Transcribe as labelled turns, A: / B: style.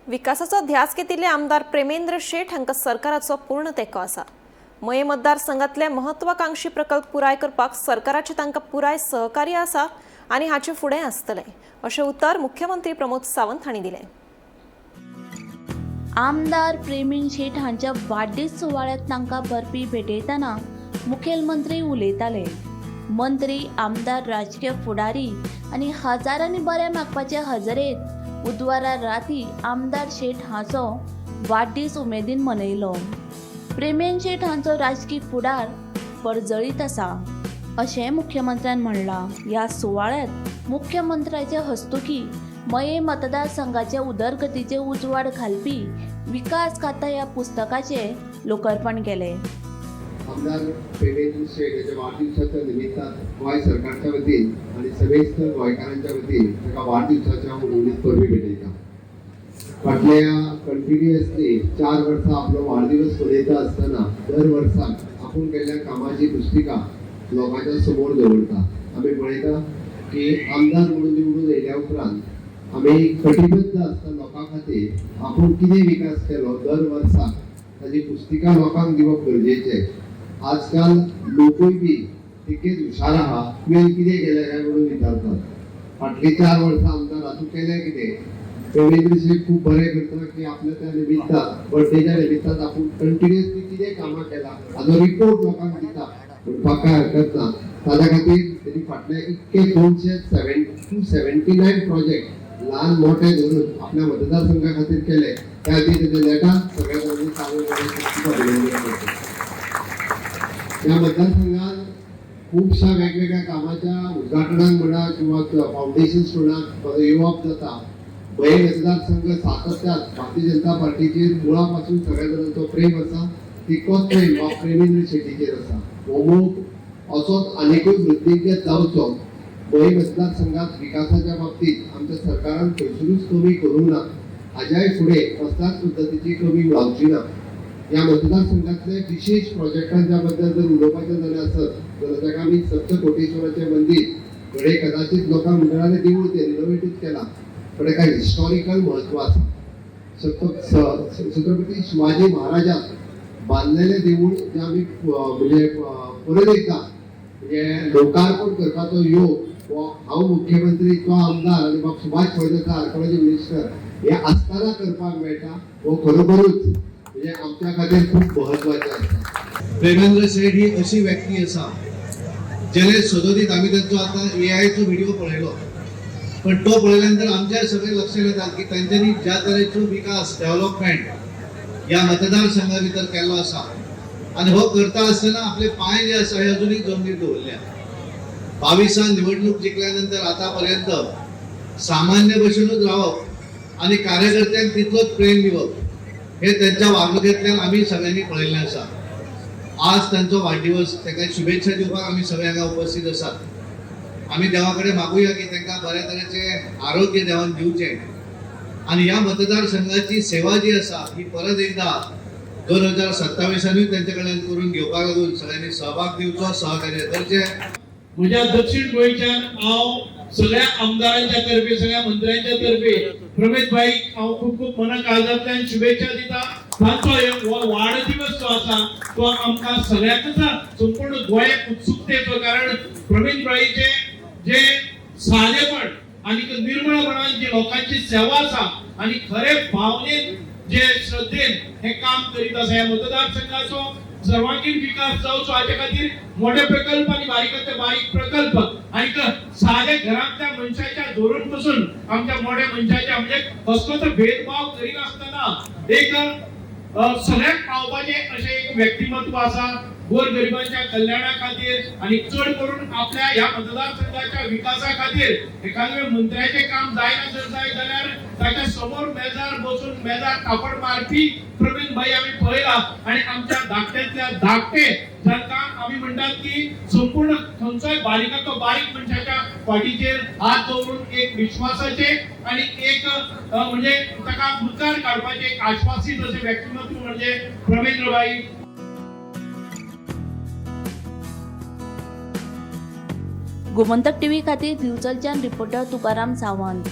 A: विकासाचो ध्यास घेतिल्ले आमदार प्रेमेंद्र शेट हांकां सरकाराचो पूर्ण तेंको आसा. मये मतदारसंघातले महत्वाकांक्षी प्रकल्प पुराय करपाक सरकाराचे तांकां पुराय सहकार्य आसा आनी हाचे फुडें आसतलें अशें उतर मुख्यमंत्री प्रमोद सावंत हांणी दिलें.
B: आमदार प्रेमेंद्र शेट हांच्या वाडदीस सुवाळ्यात तांकां बर्फी भेटयतना मुखेलमंत्री उलयताले. मंत्री, आमदार, राजकीय फुडारी आनी हजारांनी बरें मागपाचे हजरेत बुधवारा राती आमदार शेट हांचो वाडदीस उमेदीन मनयलो. प्रेमेंद्र शेट हांचो राजकी फुडार परजळीत आसा अशें मुख्यमंत्र्यान म्हणलां. ह्या सुवाळ्यांत मुख्यमंत्र्याचे हस्तुकी मये मतदारसंघाचे उदरगतीचे उजवाड घालपी विकास गाथा ह्या पुस्तकाचें लोकार्पण केलें.
C: आमदार प्रेमेंद्र शेट हाच्या वाडदिवसाच्या निमित्तान गोंय सरकारच्या वतीन आनी समेस्त गोंयकारांच्या वतीन ताका वाडदिवसाच्या उमेदीन परबीं भेटयता. फाटल्या कंटिन्युअसली 4 वर्सां आपलो वाडदिवस मनयता आसतना दर वर्साक आपूण केल्ल्या कामाची पुस्तिका लोकांच्या समोर दवरता. आमी पळयता की आमदार म्हणून निवडून येयल्या उपरांत आमी कटिबद्ध आसता लोकां खातीर आपूण कितें विकास केलो दर वर्साक ताजी पुस्तिका लोकांक दिवप गरजेचें. आजकाल लोकूय बी तितकेच हुशार आहा, तुवें कितें केलें काय म्हणून विचारतात. फाटलीं 4 वर्सां आमदार हातूंत केलें कितें? प्रेमेंद्र शेट खूब बरें करता की आपल्या त्या निमित्तान बर्थडेच्या निमित्तान आपूण कंटिन्युअसली कितें कामां केलां हाजो रिपोर्ट लोकांक दिता म्हणपाक कांय हरकत ना. ताज्या खातीर तेणी फाटले इतके 279 प्रोजेक्ट ल्हान मोठे धरून आपल्या मतदारसंघा खातीर केले. त्या खातीर तेजे नेटान सगळ्या जाणांनी चालू अभिनंदन करता. ह्या मतदारसंघात खुबश्या वेगवेगळ्या कामाच्या उद्घाटनाक म्हणा किंवा फावंडेशन स्टोनाक म्हजो येवप जाता. मये मतदारसंघ सातत्यान भारतीय जनता पार्टीचेर मुळा पासून सगळ्या जाणांचो प्रेम आसा, तितकोच प्रेम हो प्रेमेंद्र शेटीचेर आसा. हो मोग असोच आनिकूय वृद्धिंगत जावचो. मये मतदारसंघात विकासाच्या बाबतीत आमच्या सरकारान खंयसरूच कमी करूंक ना, हाज्याय फुडें कसल्याच पद्दतीची कमी जावची ना. ह्या मतदारसंघातले विशेष प्रोजेक्टांच्या बद्दल जर उलोवपाचें जाल्यार आसत जाल्यार ताका आमी सप्तकोटेश्वराचें मंदीर घडये कदाचित लोकांक म्हणटले देवूळ तें रिनोवेटूच केलां, पण ताका हिस्टॉरिकल म्हत्व आसा. छत्रपती शिवाजी महाराजान बांदलेलें देवूळ जें आमी म्हणजे परत एकदां म्हणजे लोकार्पण करपाचो योग हो हांव मुख्यमंत्री, तो आमदार आनी बाब सुभाष फळदेसाय आर्किओलॉजी मिनिस्टर हे आसतना करपाक मेळटा, हो खरोखरूच म्हणजे आमच्या खातीर खूब म्हत्वाचें आसा.
D: प्रेमेंद्र शेट ही अशी व्यक्ती आसा जेणे सदोदीत आमी तांचो आतां एआयचो व्हिडिओ पळयलो, पण तो पळयल्या नंतर आमच्या सगळे लक्षात येता की तांच्यांनी ज्या तरेचो विकास डेव्हलपमेंट ह्या मतदारसंघा भितर केल्लो आसा आनी हो करता आसतना आपले पांय जे आसा हे अजुनूय जमनीर दवरल्या. 22 निवडणूक जिखल्या नंतर आतापर्यंत सामान्य भशेनूच रावप आनी कार्यकर्त्यांक तितलोच प्रेम दिवप हे त्यांच्या वागणुकेंतल्यान आमी सगळ्यांनी पळयल्लें आसा. आज तांचो वाडदिवस, ताका शुभेच्छा दिवपाक आमी सगळे हांगा उपस्थित आसात. आमी देवा कडेन मागुया की तांकां बऱ्या तरेचें आरोग्य देवान दिवचें आनी ह्या मतदारसंघाची सेवा जी आसा ही परत एकदा 2027 तांचे कडल्यान करून घेवपाक लागून सगळ्यांनी सहभाग दिवचो, सहकार्य करचें.
E: म्हज्या दक्षिण गोंयच्यान हांव सगळ्या आमदारांच्या तर्फे, सगळ्या मंत्र्यांच्या तर्फे प्रमेश भाईक हांव खूब खूब मना काळजांतल्यान शुभेच्छा दिता. तांचो हो वाडदिवस जो आसा तो आमकां सगळ्यांकच संपूर्ण गोंयाक उत्सुकतेचो, कारण प्रमेश भाईचे जे सादेपण आनी निर्मळपणान जी लोकांची सेवा आसा आनी खरे भावनेन जे श्रद्धेन हे काम करीत आसा, ह्या मतदारसंघाचो सर्वांगीण विकास जावचो हाचे खातीर मोठे प्रकल्प आनी बारीकांतले बारीक प्रकल्प आनी साद्या घरांतल्या मनशाच्या धरून पसून आमच्या मोठ्या मनशाच्या म्हणजे कसलोच भेदभाव करिनासतना एक सगळ्यांक पावपाचें अशें एक व्यक्तिमत्व आसा. गोरगरिबांच्या कल्याणा खातीर आनी चड करून आपल्या ह्या मतदारसंघाच्या विकासा खातीर एखाद्या मंत्र्याचें काम जायना जर जाय जाल्यार ताच्या समोर मेजार बसून मेजार थापड मारपी प्रवीण भाई आमी पळयला. आनी आमच्या धाकट्यांतल्या धाकटे जांकां आमी म्हणटात की संपूर्ण खंयचोय बारीकांतलो बारीक मनशाच्या फाटीचेर हात दवरून एक विश्वासाचे आनी एक म्हणजे ताका मुखार काडपाचें एक आश्वासीत अशें व्यक्तिमत्व म्हणजे प्रवीण भाई.
B: गोमंतक टीव्ही खातीर दिवचलच्यान रिपोर्टर तुकाराम सावंत.